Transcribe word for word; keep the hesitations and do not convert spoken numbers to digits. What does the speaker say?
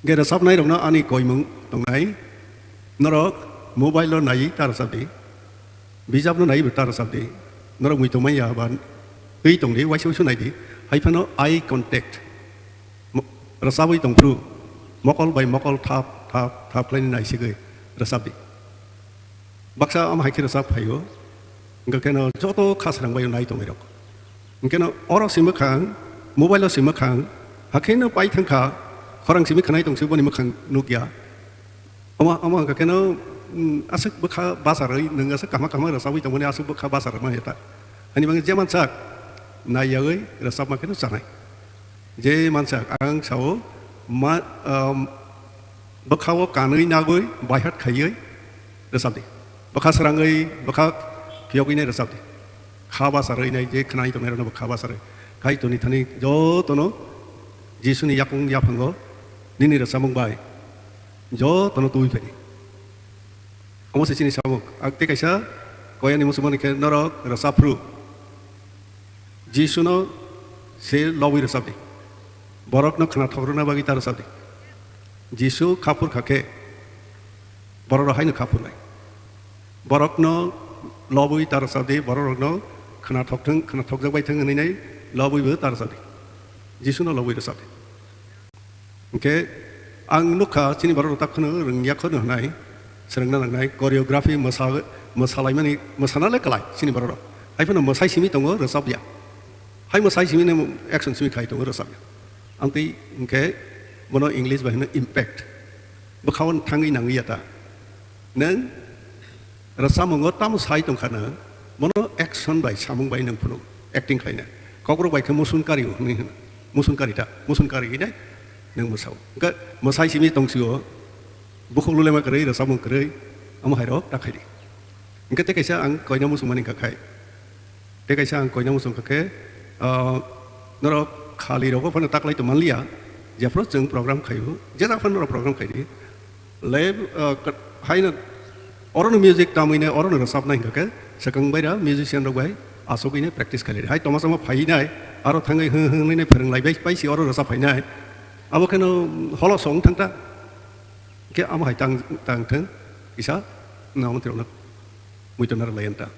Hwnkhe rwchapnairokno ani koimung tongnai, norok mobile-o naiwi ta rwchapdi, bijapno naiwi ta rwchapdi, norok muitu manya ba twi tongdi, waisa waisa naidi, hai phano eye contact, mo-, rwchabwi tongphru, mokol bai mokol thap thap thap khlaini naisigwi rwchapdi. Baksa ama hai khe rwchap phaio, hwnkhe kheno joto kha srang bai nai tongnairok. Hwnkhe no oro si mwkhang, mobile-o si mwkhang, hakhe no pai thangkha, khorang simi khwnai tongsi boni mwkhang nukya. Omo, omo hwnkhe kheno, mm, aswk bwkha bacharwi, nwng aswk kahma kahma rwchabwi tongmani aswk bwkha bacharwi manya ta. Ani bagwi je mansak, naiyagwi rwchapma kheno chanai. Je mansak ang sao, ma, um, bwkhao kanwi nagwi baihat khaiwi rwchapdi. Bwkha srangwi, bwkha phiyogwi nai rwchapdi. Kha bacharwi nai je khwnai tongnairokno bo kha bacharwi. Kaitorni thani jotono Jisuni yakung yaphango nini rwchapmung bai jotono tubui phaidi. Omo se chini samung. Ang tei kaisa koyani muchungmani khe norok rwchapphru Jisuno se lobwi rwchapdi. Borokno khwnathok rwna bagwi ta rwchapdi. Jisu kha phur kha khe borok rok haino kha phurnai. Borokno lobwi ta rwchapdi, borok rokno khwnathok thwng, khwnathokjak bai thwng hwnwi nai lobwibo ta rwchapdi. Jisuno lobwi rwchapdi. Hwnkhe ang nukha chini borok rok ta khwno rwngya khwno hwnai, swrwngna nangnai, choreography mwsa-, mwsalaimani, mwsana le kwlai chini borok rok. Hai phano mwsai simi tongo, rwchapya. Hai mwsai simi no action simi khai tongo, rwchapya. Amtwi hwnkhe bono English bai hwno impact. Bwkhao thangwi nangwi ya ta. Nwng rwchapmungo tamo sai tongkha nwng, bono action bai samung bai nwng phunuk, acting khlaina. Kokrok bai khe musun kari o hwnwi hwno. Musun kari ta, musun kari hwnwi nwng mwsao. Hwnkhe mwsai simi tongsio, bukhuk lulema kwrwi, rwchapmung kwrwi, omo hai rok ta khaidi. Hwnkhe tei kaisa ang koina muchungmani hwnkha khai. Tei kaisa ang koina muchung kha khe, ah, norok khali rogo phano taklai tong manliya, jephru chwng program khaio, jesa phano norok program khaidi. Le, ah, ka-, haino orono music tamwine orono rwchapnai hwnkha khe, swkang baira musician rok bai achugwine practice khailai. Hai toma sama phainai, aro thangwi hwng hwng hwnwi phwrwnglai bai paisi oro rwchap phainai. Abo kheno holo song thangta. Khe amo hai tang, tang thwng, kisa, na, omo tirokno muitu naro lai ta.